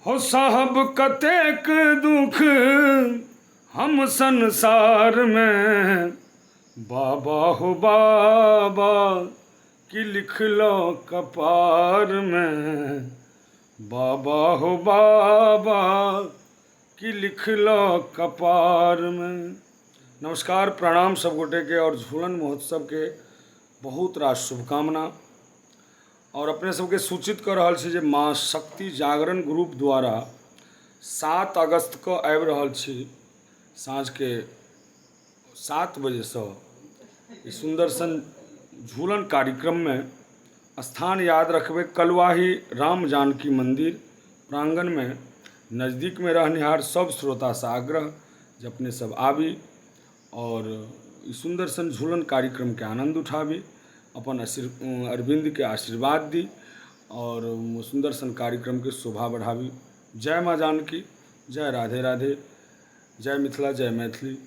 हो साहब कतेक दुख हम संसारमे, बाबा हो बाबा की लिखलहुँ कपारमे, बाबा हो बाबा की लिखलहुँ कपारमे। नमस्कार, प्रणाम सब गोटेके आओर झूलन महोत्सवके बहुत रास शुभकामना। आओर अपने सबके सूचित कऽ रहल छी जे माँ शक्ति जागरण ग्रुप द्वारा 7 अगस्तके आबि रहल छी साँझके 7 बजेसँ ई सुन्दर सन झूलन कार्यक्रममे। स्थान याद रखबै, कलुआही राम जानकी मन्दिर प्राङ्गणमे। नजदीकमे रहनिहार सब श्रोतासँ आग्रह जे अपने सब आबी आओर ई सुन्दर सन झूलन कार्यक्रमके आनन्द उठाबी, अपन अरविन्दके आशीर्वाद दी आओर सुन्दर सन कार्यक्रमके शोभा बढ़ाबी। जय माँ जानकी, जय राधे राधे, जय मिथिला, जय मैथिली।